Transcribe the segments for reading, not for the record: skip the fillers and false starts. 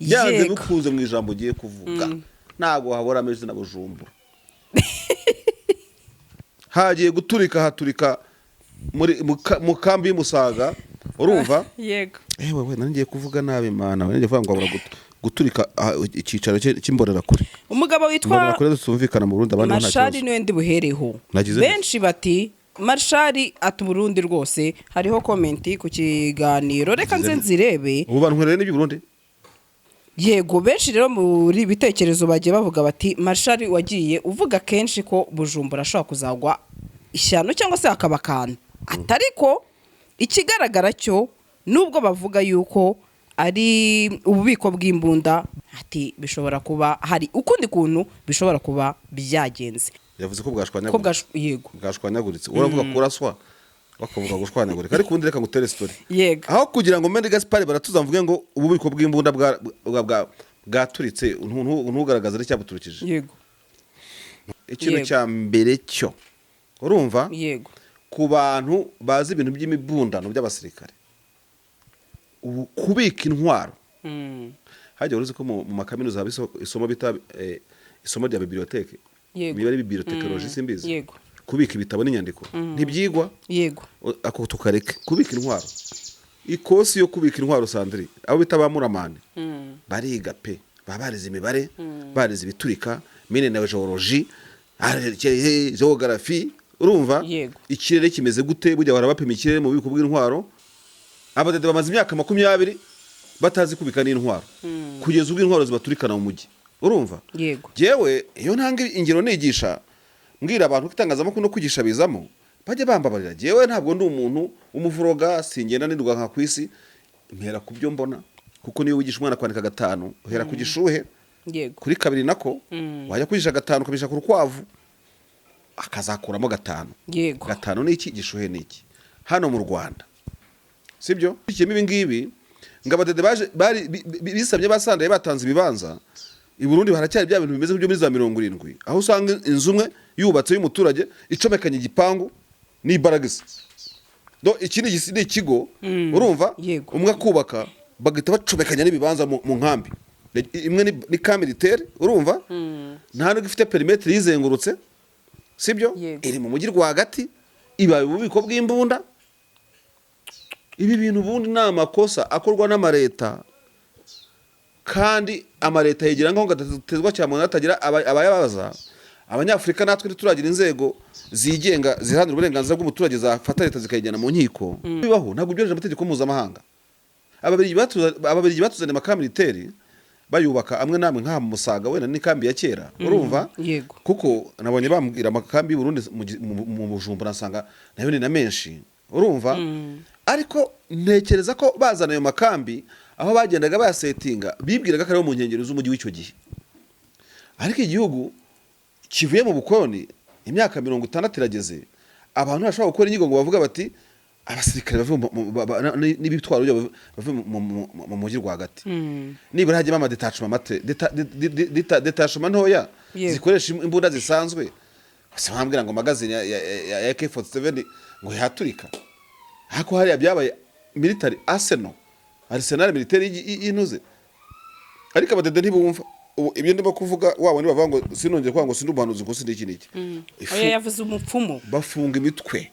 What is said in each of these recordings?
Byanze bikunze, mu ijambo ugiye kuvuga ntabwo haboramo izina Bujumbura. Hagiye guturika, haturika muri mu kambi y'Umusaga, urumva? Yego. Ewe we, nari ngiye kuvuga nabi, Mana, nari ngiye kuvuga ngo habura guturika icyicaro cy'Imbonerakure. Umugabo witwa Imbonerakure zitumvikana mu Burundi, abandi bo nta Marshali kibazo. niwe ndi buhereho. Nagize. Benshi bati Marshali ati Burundi rwose. Hariho comment ku kiganiro, reka nze nzirebe. Ubu bantu rero n'iby'u Burundi. Yego, benshi rero muri bitekerezo bagiye bavuga bati Marshali wagiye uvuga kenshi ko Bujumbura ashobora kuzagwa ishyano cyangwa se hakaba akantu, atariko ikigaragara cyo nubwo bavuga yuko ari ububiko bw'imbunda, ati bishobora kuba hari ukundi kuntu bishobora kuba byagenze. Yavuze ko ko bwashwanyaguritse. Yego. Bwashwanyaguritse. Uravuga kuraswa, bakavuga gushwanyagurika, ariko ubundi reka ngutere story. Yego. Aho kugira ngo Mende Gaspard baratuza mvuge ngo ububiko bw'imbunda bwaturitse, ntugaragaze n'icyabuturikije. Ikintu cya mbere cyo, urumva, Yego. ku bantu bazi ibintu by'imibundano by'abasirikare, ubu kubika intwaro, hajya uruzi ko mu makaminuza haba isomo bita isomo rya bibliothèque, imibare, bibliotechnologie, simbizi, kubika ibitabo n'inyandiko ntibyigwa. Yego. Ako tukareke. Kubika intwaro, ikosi yo kubika intwaro, Sandri, abo bita ba muramani bariga pe, baba barize imibare, barize ibiturika, mine na géologie, géographie, urumva? Yego. Ikirere kimeze gute? Burya bahora bapima ikirere mu bubiko bw'intwaro. Abadede bamaze imyaka 20 batazi kubika n'intwaro, kugeza ubwo intwaro zibaturikana mu mujyi, urumva? Yego. Jewe iyo ntanga ingero nigisha, mbwira abantu ko itangazamakuru no kwigisha bizamo, bajya bambabarira. Jewe ntabwo ndi umuntu w'umuvuroga, singenda nirwa nka ku isi, mpera ku byo mbona, kuko niyo wigisha umwana kwandika gatanu uhera ku gishuhe, kuri kabiri nako wajya kwigisha gatanu ukabisha ku rukwavu, akazakuramo gatanu. Gatanu ni iki? Gishuhe ni iki? Hano mu Rwanda sibyo bikiyemo ibi ngibi ngo abadede baje bari bisabye, basandaye, batanze ibibanza. I Burundi haracyari bya bintu bimeze nk'ibyo muri za 70, aho usanga inzu imwe yubatse y'umuturage icomekanye igipangu n'ibaragisi. Do iki ni ni ikigo, urumva? Yego. Umwe akubaka, bagahita bacomekanya n'ibibanza mu nkambi imwe ni camp militaire, urumva? Nta nubwo ifite périmètre yizengurutse, sibyo? Yego. Iri mu mujyi rwagati, ibaye ububiko bw'imbunda. Ibi bintu ubundi ni amakosa akorwa n'amareta, kandi amareta yigira nkaho gatatezwa cyane, atagira abayabaza. Abanyafurika natwe ntituragira inzego zigenga ziharanira uburenganzira bw'umuturage zafata leta zikayijyana mu nkiko. Bibaho, ntabwo byujuje amategeko mpuzamahanga. Ababirigi batuzaniye ama camp militaire, bayubaka amwe n'amwe nk'aha mu Musaga, wenda n'ikambi ya kera, urumva? Yego. Kuko nabonye bambwira amakambi y'u Burundi mu Bujumbura, nsanga nayo ni na menshi, urumva? Ariko ntekereza ko bazana ayo makambi, aho bagendaga bayasetinga, bibwiraga ko ari mu nkengero z'umujyi w'icyo gihe. Ariko igihugu kivuye mu bukoloni, imyaka 60 irageze, abantu bashobora gukora inyigo ngo bavuga bati abasirikare bave n'ibitwaro byabo bave mu mujyi rwagati, nibura hajyemo ama détachement mate détachement ntoya zikoresha imbunda zisanzwe. Gusa bambwira ngo magazine ya AK47 ngo yaturika, ariko hariya byabaye military arsenal, arsenal militaire y'intuze. Ariko abadede ntibumva. Ubu ibyo ndimo kuvuga, waba nibavuga ngo sinongere kuvuga ngo sindi umuhanuzi, ngo sindi iki n'iki. Oya, yavuze umupfumu. Bafunga imitwe.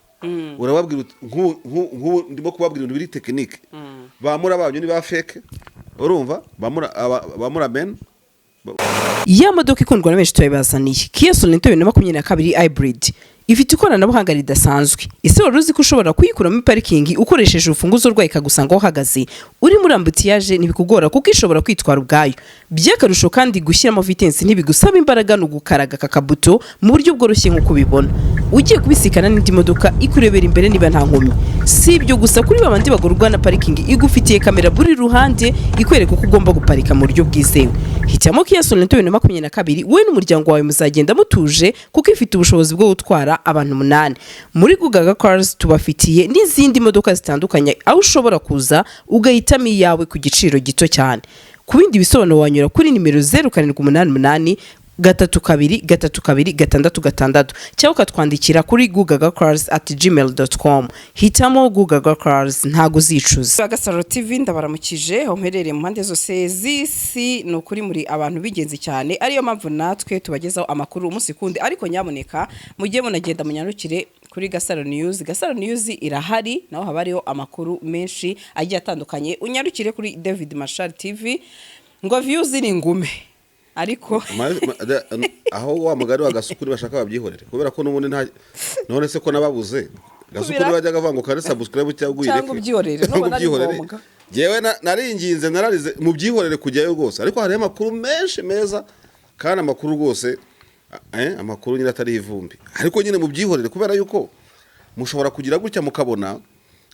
Urababwira uti nk'ubu ndimo kubabwira ibintu biri technique, ba mura banyu ni ba fake, urumva? Ba mura men. Ya modoka ikundwa na benshi turabibazaniye, Kia Sorento 2022 hybrid, ifite ikoranabuhanga ridasanzwe. Ese wari uzi ko ushobora kuyikura muri parikingi ukoresheje urufunguzo rwayo, ikagusanga aho uhagaze? Uri muri embouteillage ntibikugora kuko ishobora kwitwara ubwayo. By'akarusho kandi, gushyiramo vitesse ntibigusaba imbaraga, ni ugukaraga aka kabuto mu buryo bworoshye nk'uko ubibona. Ugiye kubisikana n'indi modoka, ikurebera imbere niba nta nkomyi. Si ibyo gusa, kuri babandi bagorwa na parikingi, igufitiye kamera buri ruhande ikwereka uko ugomba guparika mu buryo bwizewe. Hitamo Kia Sorento 2022, wowe n'umuryango wawe muzagenda mutuje kuko ifite ubushobozi bwo gutwara abantu umunani. Muri Gugaga Cars tubafitiye n'izindi modoka zitandukanye, aho ushobora kuza ugahitamo iyawe ku giciro gito cyane. Ku bindi bisobanuro wanyura kuri nimero 0788. 32 32 66, cyangwa ukatwandikira kuri gugagacars@gmail.com. Hitamo Gugaga Cars, ntago uzicuza. Agasaro TV, ndabaramukije aho mperereye mu mpande zose z'isi. Ni ukuri muri abantu b'ingenzi cyane, ariyo mpamvu natwe tubagezaho amakuru umunsi kundi. Ariko nyamuneka mujye munagenda munyarukire kuri Gasaro News. Gasaro News irahari, naho haba hariho amakuru menshi agiye atandukanye. Unyarukire kuri David Marshall TV, ngo views ni ingume, ariko Aho wa mugari wa Gasukuri, bashaka babyihorere, kubera ko n'ubundi nta none se ko nababuze Gasukuri bajyaga avuga ngo kare subscribe cyangwa uyireke. Cyangwa ubyihorere, Cyangwa nubona ari ubyihorere. ngombwa. Njyewe naringinze, nararize, mubyihorere kujyayo rwose, ariko hariho amakuru menshi meza kandi amakuru rwose, amakuru nyine atari ivumbi, ariko nyine mubyihorere, kubera yuko mushobora kugira gutya mukabona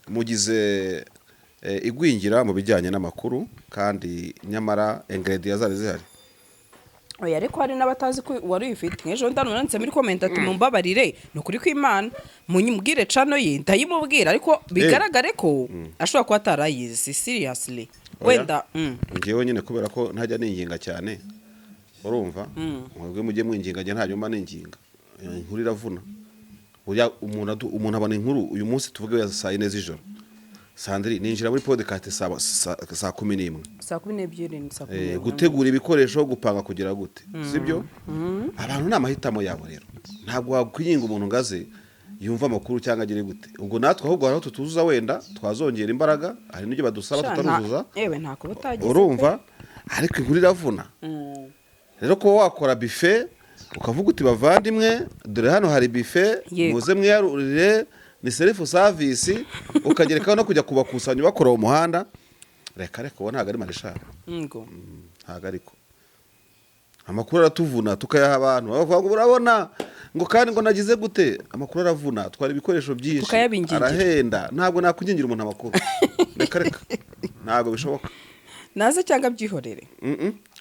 mugize igwingira mu bijyanye n'amakuru, kandi nyamara ingredient zari zihari. Oya, ariko hari n'abatazi ko wari uyifite. Nk'ejo ndanonanditse muri comment ati: "Mumbabarire, ni ukuri kw'Imana, munyibwire channel ye." Ndayimubwira, ariko bigaragare ko ashobora kuba atarayizi seriously. Oya. Wenda. Njyewe nyine kubera ko ntajya ninginga cyane, urumva, mwebwe mujye mwinginga, njye ntajya mba ninginga. Inkuru iravuna. Burya umuntu abona inkuru uyu munsi, tuvuge ya saa 4 z'ijoro, Sandri, ninjira muri podcast saa 11. Saa 12 ni saa kumi n'imwe. Gutegura ibikoresho, gupanga, kugira gute, sibyo? Abantu ni amahitamo yabo. Rero ntabwo wakwinginga umuntu ngo aze yumve amakuru cyangwa agire gute. Ubwo natwe ahubwo hari aho tutuzuza, wenda twazongera imbaraga, hari n'ibyo badusaba Sha, tutaruzuza. Yewe, ntako butagize. Urumva, ariko inkuru iravuna. Rero kuba wakora buffet ukavuga uti: "Bavandimwe, dore hano hari buffet, muze mwiyarurire, ni self service," ukagerekaho no kujya kubakusanya bakora uwo muhanda, reka reka, uwo ntabwo ari marishari. Ngo Ntabwo, ariko amakuru aratuvuna, tukayaha abantu bavuga ngo urabona ngo kandi ngo nagize gute. Amakuru aravuna, twara ibikoresho byinshi. Tukayabingingira. Arahenda. Ntabwo nakwingingira umuntu amakuru, reka reka, ntabwo bishoboka. Naze cyangwa abyihorere?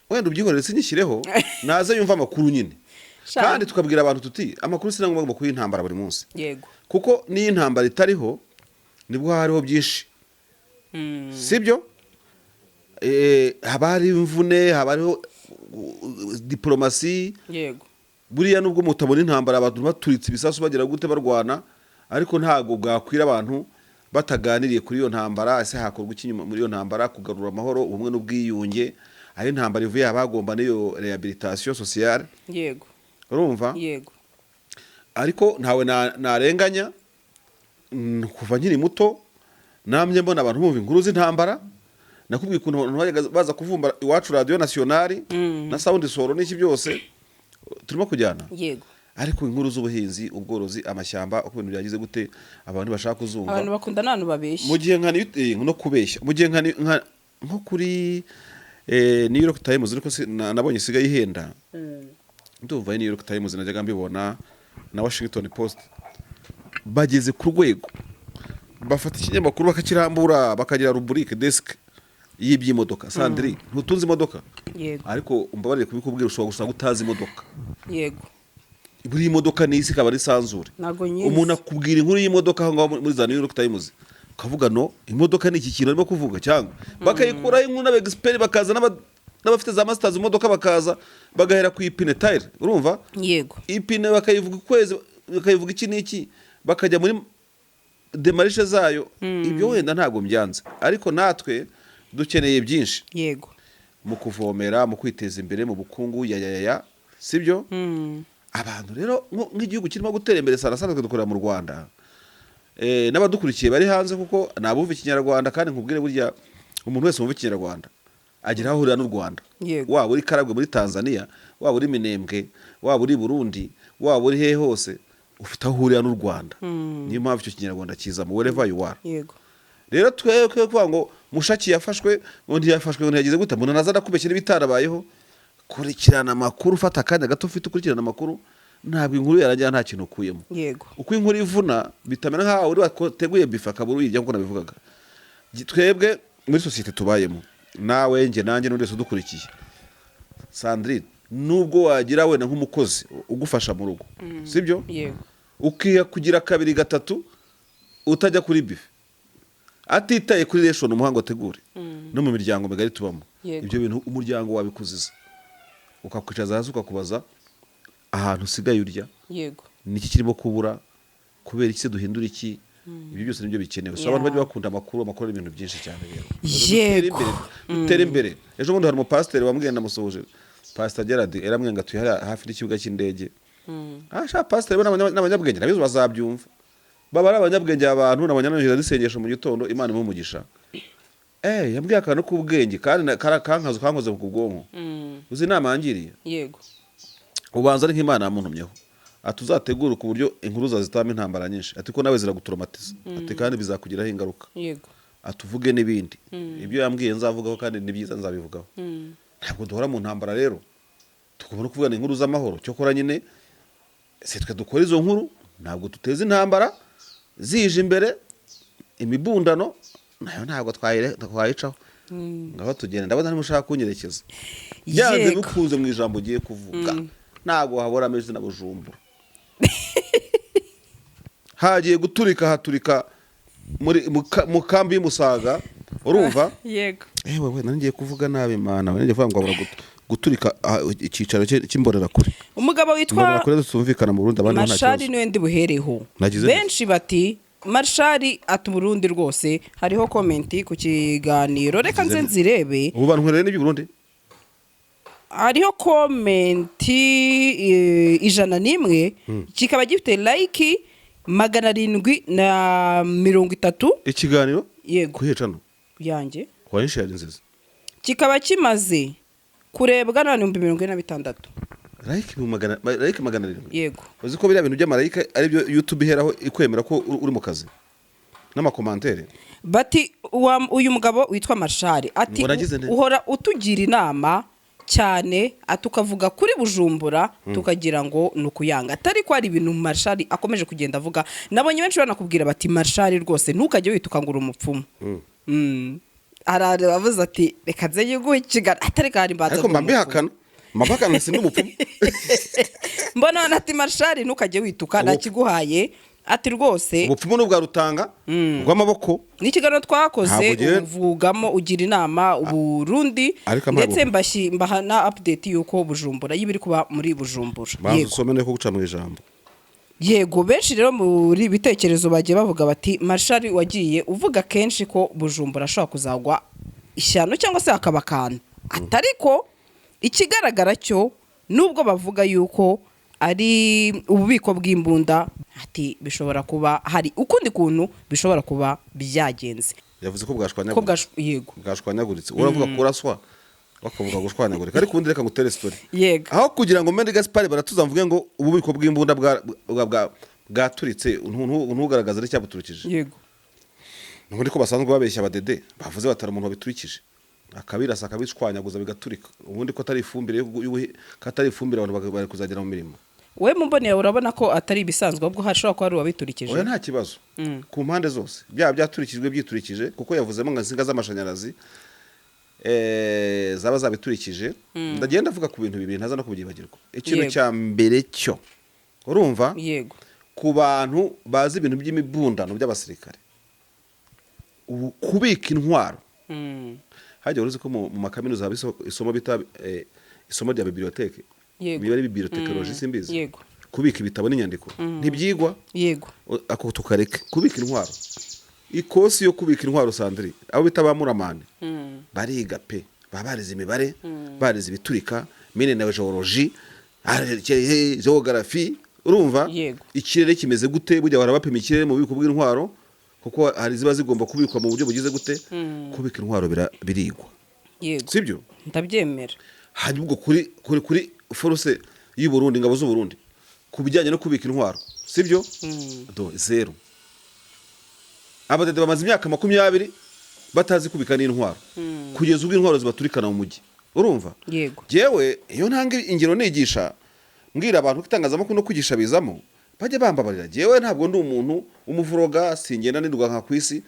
Wenda ubyihorere sinyishyireho, naze yumva amakuru nyine. Sha. Kandi tukabwira abantu tuti: "Amakuru si ngombwa amakuru y'intambara buri munsi," kuko n'iyo intambara itariho nibwo haba hariho byinshi, sibyo? Haba hari imvune, haba hariho diporomasi. Buriya nubwo mutabona intambara, abantu baturitse ibisasu, bagira gute, barwana, ariko ntabwo bwakwira abantu bataganiriye kuri iyo ntambara. Ese hakorwa iki nyuma muri iyo ntambara kugarura amahoro, ubumwe n'ubwiyunge? Aho intambara ivuye haba hagomba n'iyo rehabilitation sociale. Urumva? Yego. Ariko ntawe narenganya. Kuva nkiri muto namye mbona abantu bumva inkuru z'intambara. Nakubwiye ukuntu abantu bajyaga baza kuvumbara iwacu Radio Nationale na Sound Solo n'iki byose, turimo kujyana. Ariko inkuru z'ubuhinzi, ubworozi, amashyamba, uko ibintu byagize gute, abantu bashaka kuzumva. Abantu bakunda n'abantu babeshya. Mu gihe nka no kubeshya, mu gihe nko kuri New York Times, ariko nabonye isigaye ihenda. Ndumva ari New York Times najyaga mbibona na Washington Post, bageze ku rwego bafata ikinyamakuru bakakirambura, bakagira rubrique, desk y'iby'imodoka. Sandri, ntutunze imodoka? Yego. Ariko umbabarire kubikubwira, ushobora gusanga utazi imodoka. Yego. Buriya imodoka ni isi, ikaba ari isanzure. Ntabwo nyizi. Umuntu akubwira inkuru y'imodoka aho ngaho muri za New York Times, ukavuga: "No, imodoka ni iki kintu arimo kuvuga?" Cyangwa bakayikuraho inkuru n'aba bakaza, n'abafite za masters mu modoka bakaza, bagahera ku ipine, tire, urumva? Yego. Ipine bakayivuga ukwezi, bakayivuga iki n'iki, bakajya muri démarches zayo. Ibyo wenda ntabwo mbyanze, ariko natwe dukeneye byinshi mu kuvomera, mu kwiteza imbere mu bukungu, ya ya ya ya, sibyo? Abantu rero nk'igihugu kirimo gutera imbere sana sana, twe dukorera mu Rwanda, n'abadukurikiye bari hanze, kuko ni abumva Ikinyarwanda. Kandi nkubwire, burya umuntu wese wumva Ikinyarwanda agira aho ahurira n'u Rwanda. Waba uri Karagwe muri Tanzania, waba uri Minembwe, waba uri Burundi, waba uri hehe hose, ufite aho uhurira n'u Rwanda. Niyo mpamvu icyo Kinyarwanda kiza mu wherever you are. Rero twebwe kuvuga ngo Mushaki yafashwe, ngo ntiyafashwe, ngo ntiyagize gute, umuntu naza anakubeshyira ibitarabayeho. Kurikirana amakuru, ufata akanya gato ufite ukurikirana amakuru. Ntabwo inkuru yarangira nta kintu ukuyemo. Uko inkuru ivuna, bitamera nk'aho uri wateguye buffet akabura uyirya, nk'uko nabivugaga. Twebwe muri sosiyete tubayemo, nawe, njye, nanjye, n'undi wese udukurikiye, Sandrine, nubwo wagira wenda nk'umukozi ugufasha mu rugo, sibyo? Yego. Ukiha kugira kabiri gatatu utajya kuri buffet, atitaye kuri ration umuhango ategure, no mu miryango migari tubamo, ibyo bintu umuryango wabikuziza. Ukakwicaza hasi, ukakubaza ahantu usigaye urya, niki kirimo kubura, kubera iki se duhindura iki. Ibyo byose nibyo bikenewe. So abantu bajya bakunda amakuru. Amakuru ari ibintu byinshi cyane rero. Dutere imbere, dutere imbere. Ejo bundi hari umupasiteri wambwiye, ndamusuhuje, Pastor Gerard, yarambwiye ngo atuye hariya hafi n'ikibuga cy'indege. Ah sha, pasiteri bo n'abanyabwenge, nabizi bazabyumva, baba ari abanyabwenge. Abantu n'abanyanohera n'isengesho mu gitondo, Imana imuhe umugisha. Yambwiye akantu k'ubwenge kandi kankazo kankoze ku bwonko. Uzi inama yangiriye? Yego. Ubanza ari nk'Imana yamuntumyeho. Ati: "Uzategure ku buryo inkuru zitamo intambara nyinshi." Ati: "Ko nawe ziragutoromatiza." Ati: "Kandi bizakugiraho ingaruka." Ati: "Uvuge n'ibindi." Ibyo yambwiye nzavugaho, kandi ni byiza, nzabivugaho. Ntabwo duhora mu ntambara rero, tugomba no kuvugana inkuru z'amahoro. Cyokora nyine si twe dukora izo nkuru, ntabwo duteza intambara zije imbere. Imibundano nayo ntabwo twayicaho. Ngaho tugenda, ndabona niba ushaka kunyerekeza byanze bikunze mu ijambo ugiye kuvuga, ntabwo haboramo izina Bujumbura. Hagiye guturika, haturika muri mu kambi y'Umusaga, urumva? Yego. Ewe we, nari ngiye kuvuga nabi, Mana we, nari ngiye kuvuga ngo habura guturika icyicaro cy'imbonerakure. Umugabo witwa Imbonerakure zitumvikana mu Burundi, abandi bo nta Marshali kibazo. niwe ndi buhereho. Nagize. Benshi bati Marshali ati Burundi rwose. Hariho comment ku kiganiro, reka nze nzirebe. Ubu bantu nkwerere n'iby'u Burundi. Hariho comment 101, kikaba gifite like 730. Ikiganiro? Yego. Kuhica no Yanjye. Wayishare nziza. Kikaba kimaze kurebwa n'abantu 46,000. Like mu magana, like 700? Yego. Uzi ko biriya bintu by'ama like ari byo YouTube iheraho ikwemera ko uri mu kazi n'ama commentaire? Bati uyu mugabo witwa Marshali ati Ngo nagize nte? Uhora utugira inama cyane, ati ukavuga kuri Bujumbura tukagira ngo ni ukuyanga, atari ko hari ibintu Marshali akomeje kugenda avuga. Nabonye benshi banakubwira bati: "Marshali rwose ntukajye wituka ngo uri umupfumu." Hari abavuze ati: "Reka nze yiguhe ikiganiro," atari ko hari mbanza Ariko mba ndi umupfumu. mbihakana, mba mpakana, sindi umupfumu. Mbona ati: "Marshali ntukajye wituka, ntakiguhaye," ati rwose. Ubupfumu ni ubwa rutanga rw'amaboko. Ni ikiganiro twakoze. Ntabwo Uvugamo, ugira inama Uburundi. Ariko amara Ndetse mbaha na update y'uko Bujumbura y'ibiri kuba muri Bujumbura. Banza Yego. usome neko guca mu ijambo. Yego, benshi rero muri bitekerezo bagiye bavuga bati: "Marshali wagiye uvuga kenshi ko Bujumbura ashobora kuzagwa ishyano cyangwa se hakaba akantu," atari ko ikigaragara cyo nubwo bavuga yuko ari ububiko bw'imbunda, ati bishobora kuba hari ukundi kuntu bishobora kuba byagenze. Yavuze ko Ko bwashwanyaguritse. Yego. Bwashwanyaguritse. Uravuga kuraswa, bakavuga gushwanyagurika, ariko ubundi reka ngutere story. Yego. Aho kugira ngo Mende Gaspard baratuza mvuge ngo ububiko bw'imbunda bwaturitse, ntugaragaze n'icyabuturikije. Nubundi ko basanzwe babeshya, abadede bavuze batari umuntu wabiturikije, akabirasa, akabishwanyaguza, bigaturika. Ubundi ko atari ifumbire ko atari ifumbire, abantu bari kuzagera mu mirimo. We mu mboneye urabona ko atari ibisanzwe, ahubwo hashobora kuba hari uwabiturikije. Oya, nta kibazo ku mpande zose, byaba byaturikijwe, byiturikije, kuko yavuzemo nka insinga z'amashanyarazi zaba zabiturikije. Ndagenda avuga ku bintu bibiri ntaza no kubyibagirwa. Ikintu cya mbere cyo, urumva, Yego. ku bantu bazi ibintu by'imibundano by'abasirikare, ubu kubika intwaro, hajya uruzi ko mu makaminuza haba isomo bita isomo rya bibliothèque? Yego. Biba ari bibliothèqueologie, simbizi. Kubika ibitabo n'inyandiko ntibyigwa? Yego. Ako tukareke. Kubika intwaro, ikosi yo kubika intwaro, Sandri, abo bita ba muramani bariga pe, baba barize imibare, barize ibiturika, mine na géologie, géographie, urumva? Yego. Ikirere kimeze gute? Burya bahora bapima ikirere mu bubiko bw'intwaro, kuko hari ziba zigomba kubikwa mu buryo bugize gute. Kubika intwaro birigwa. Sibyo? Ndabyemera. Hanyuma ubwo kuri force y'u Burundi, ingabo z'u Burundi, ku bijyanye no kubika intwaro, sibyo, do zero. Abadede bamaze imyaka 20 batazi kubika n'intwaro, kugeza ubwo intwaro zibaturikana mu mujyi, urumva? Yego. Jewe iyo ntanga ingero nigisha, mbwira abantu ko itangazamakuru no kwigisha bizamo, bajya bambabarira. Jewe ntabwo ndi umuntu w'umuvuroga, singenda nirwa nka ku isi,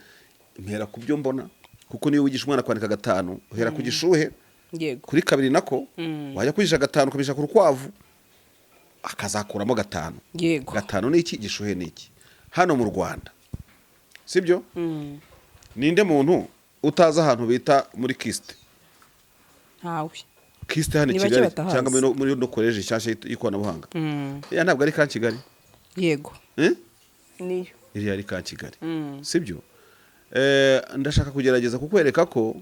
mpera ku byo mbona, kuko niyo wigisha umwana kwandika gatanu uhera ku gishuhe. Kuri kabiri nako wajya kwigisha gatanu, ukabisha ku rukwavu, akazakuramo gatanu. Gatanu ni iki? Gishuhe ni iki? Hano mu Rwanda, sibyo, ninde muntu utazi ahantu bita muri KIST? Ntawe. KIST hano i Ni bake Kigali batahazi. cyangwa muri no koleji nshyashya y'ikoranabuhanga. Ya, ntabwo ari Camp Kigali? Yego. Eh? Niyo. Iriya ari Camp Kigali, sibyo? Ndashaka kugerageza kukwereka ko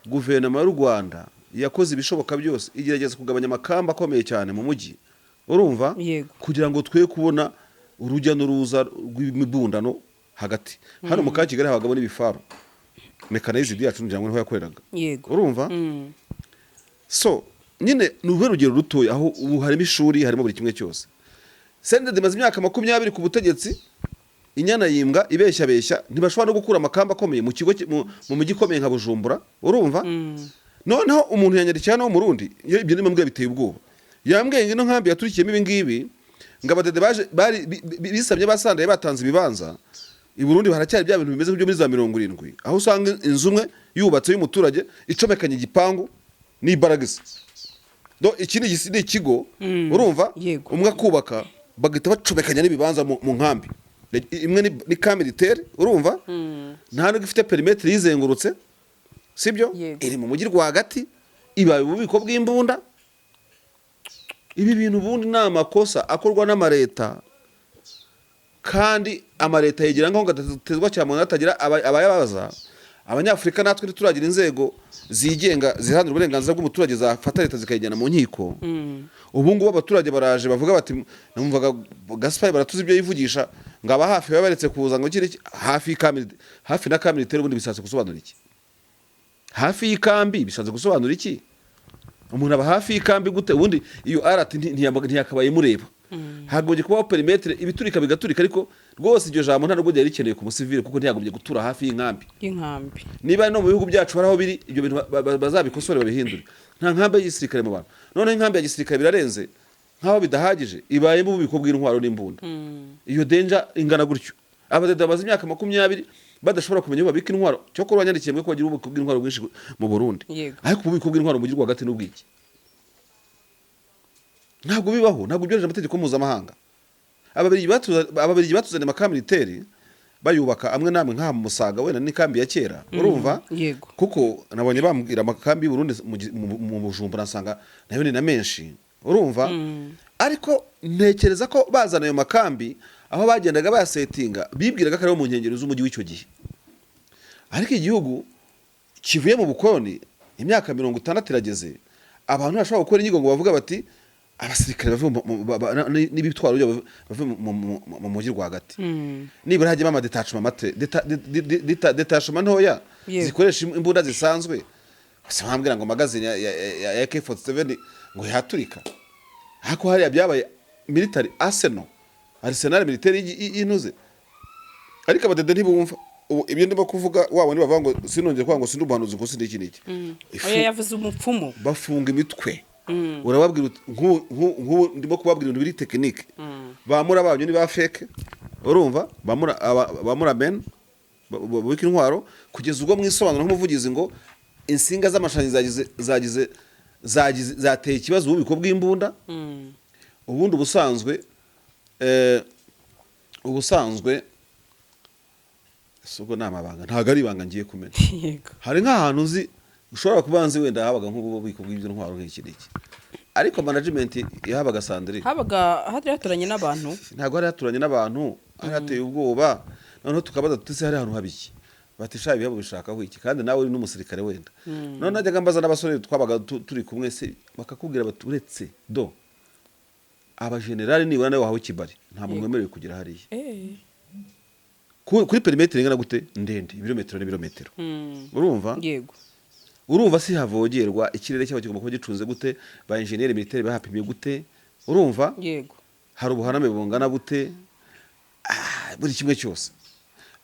guverinoma y'u Rwanda yakoze ibishoboka byose, igerageza kugabanya amakamba akomeye cyane mu mujyi, urumva? Yego. Kugira ngo twe kubona urujya n'uruza rw'imibundano hagati hano mu Camp Kigali. Habagamo n'ibifaru mechanized yacu, ngira ngo niho yakoreraga. Yego. Urumva? So nyine ni uruhe rugero rutoya, aho ubu harimo ishuri, harimo buri kimwe cyose. CNDD imaze imyaka 20 ku butegetsi, inyana yimbwa ibeshyabeshya, ntibashobora no gukura amakamba akomeye mu kigo mu mujyi ikomeye nka Bujumbura, urumva? Noneho umuntu yanyandikiye hano wo mu Rundi, iyo ibyo ndimo mbwira biteye ubwoba. Yambwiye ngo ino nkambi yaturikiyemo ibi ngibi, ngo abadede baje bari bisabye, basandaye, batanze ibibanza. I Burundi haracyari bya bintu bimeze nk'ibyo muri za 70, aho usanga inzu imwe yubatse y'umuturage icomekanye igipangu n'ibaragisi. Do iki ni ikigo, urumva? Yego. Umwe akubaka, bagahita bacomekanya n'ibibanza mu nkambi imwe ni camp militaire, urumva? Nta nubwo ifite périmètre yizengurutse, sibyo? Yego. Iri mu mujyi rwagati, ibaye ububiko bw'imbunda. Ibi bintu ubundi ni amakosa akorwa n'amareta, kandi amareta yegera nkaho gatatezwa cyane, hatagira abayabaza. Abanyafurika natwe ntituragira inzego zigenga ziharanira uburenganzira bw'umuturage zafata leta zikayijyana mu nkiko. Ubu ngubu abaturage baraje bavuga bati, numvaga Gaspard baratuzi ibyo yivugisha, ngo aba hafi baba baretse kuza, ngo iki hafi y'ikambi, hafi na camp militaire. Ubundi bishatse gusobanura iki hafi y'ikambi? Bishatse gusobanura iki? Umuntu aba hafi y'ikambi gute? Ubundi iyo arati ntiyakabaye imureba, hagombye kubaho périmètre, ibiturika bigaturika. Ariko rwose iryo jambo nta nubwo ryari rikeneye ku musivile, kuko ntiyagombye gutura hafi y'inkambi. Y'inkambi. Niba no mu bihugu byacu hari aho biri, ibyo bintu bazabikosore, babihindure. Nta nkambi y'igisirikare mu bantu. Noneho inkambi ya gisirikare birarenze, nk'aho bidahagije, ibayemo ububiko bw'intwaro n'imbunda. Iyo danger ingana gutyo, abadede bamaze imyaka 20 badashobora kumenya aho babika intwaro. Cyokora wanyandikiye mwe ko bagira ububiko bw'intwaro bwinshi mu Burundi. Yego. Ariko ububiko bw'intwaro mu mujyi rwagati n'ubwiki? Ntabwo bibaho, ntabwo byoroheje amategeko mpuzamahanga. Ababirigi batuzaniye ama camp militaire, bayubaka amwe n'amwe nk'aha mu Musaga, wenda n'ikambi ya kera, urumva? Yego. Kuko nabonye bambwira amakambi y'u Burundi mu Bujumbura, nsanga nayo ni na menshi, urumva? Ariko ntekereza ko bazana ayo makambi, aho bagendaga bayasetinga, bibwiraga ko ari mu nkengero z'umujyi w'icyo gihe. Ariko igihugu kivuye mu bukoloni, imyaka 60 irageze, abantu bashobora gukora inyigo ngo bavuga bati abasirikare bave n'ibitwaro byabo bave mu mujyi rwagati, nibura hajyemo ama détachement mato, détachement ntoya zikoresha imbunda zisanzwe. Gusa bambwira ngo magazine ya AK47 ngo yaturika, ariko hariya byabaye military arsenal, arsenal militaire y'intuze. Ariko abadede ntibumva. Ubu ibyo ndimo kuvuga, waba nibavuga ngo sinongere kuvuga ngo sindi umuhanuzi, ngo sindi iki n'iki. Oya, yavuze umupfumu. Bafunga imitwe. Urababwira uti, nk'ubu ndimo kubabwira ibintu biri technique. Bamura banyu ni ba fake, urumva? Bamura men babika intwaro, kugeza ubwo mwisobanura nk'umuvugizi ngo insinga z'amashanyarazi zagize zateye ikibazo ububiko bw'imbunda. Ubundi ubusanzwe si ubwo ni amabanga, ntabwo ari ibanga ngiye kumena. Hari nk'ahantu nzi, ushobora kuba nzi wenda habaga nk'ububiko bw'ibyo ntwaro nk'iki n'iki, ariko management yahabaga, Sandrine. Habaga hari haturanye n'abantu. Ntabwo hari haturanye n'abantu, hari hateye ubwoba. Noneho tukabaza tuti: "Se hari ahantu haba iki?" Bati: "Sha, ibihabo bishakaho iki?" Kandi nawe uri n'umusirikare wenda. None najyaga mbaza n'abasore twabaga turi kumwe se, bakakubwira bati uretse do abajenerali nibura nawe wahawe ikibari, nta muntu wemerewe kugera hariya. Kuri périmètre ingana gute, ndende, ibirometero n'ibirometero, urumva? Yego. Urumva si havogerwa? Ikirere cyabo kigomba kuba gicunze gute? Ba ingénieur militaire bahapimiye gute? Urumva? Yego. Hari ubuhaname bungana bute? Buri kimwe cyose.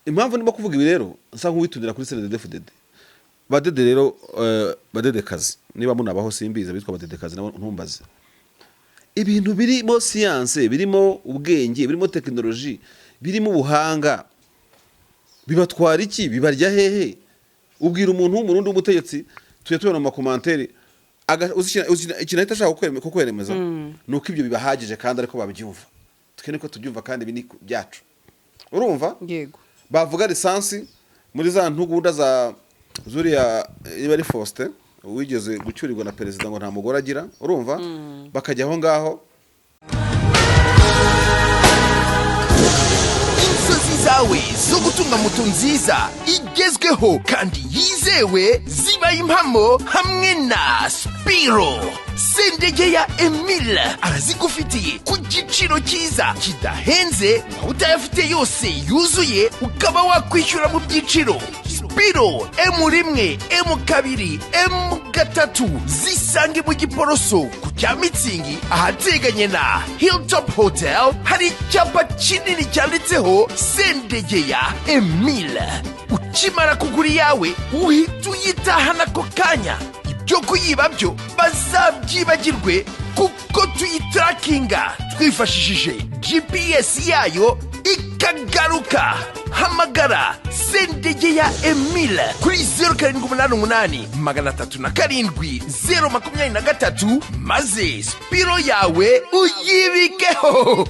Impamvu ndimo kuvuga ibi rero, nsa nk'uwitundira kuri CNDD-FDD, badede rero, badedekazi, niba munabaho simbizi, bitwa badedekazi nabo ntumbaze. Ibintu birimo siyanse, birimo ubwenge, birimo tekinoloji, birimo ubuhanga, bibatwara iki? Bibarya hehe? Ubwira umuntu w'Umurundi w'umutegetsi, tujya tubona mu ma commentaires, uzi ikintu ahita ashaka kukweremeza ni uko ibyo bibahagije, kandi ariko babyumva, twe niko tubyumva, kandi ibi ni byacu, urumva? Yego. Bavuga lisansi muri za ntugunda za zuriya, niba ari Faustin Wigeze gucyurirwa na perezida ngo nta mugore agira, urumva, bakajya aho ngaho. Inzozi zawe zo gutunga moto nziza igezweho kandi yizewe zibaye impamo hamwe na Spiro. Sendege ya Emile arazigufitiye ku giciro cyiza kidahenze, waba utayafite yose yuzuye ukaba wakwishyura mu byiciro. Spiro M1, M2, M3 zisange mu Giporoso ku cya Mitsingi, ahateganye na Hilltop Hotel. Hari icyapa kinini cyanditseho Sendegeya Emile. Ukimara kugura iyawe uhita uyitahana ako kanya. Ibyo kuyiba byo bazabyibagirwe, kuko tuyitarakinga twifashishije GPS yayo ikagaruka. Hamagara Sendegeya Emile kuri 0788 307 023, maze Spiro yawe uyibikeho.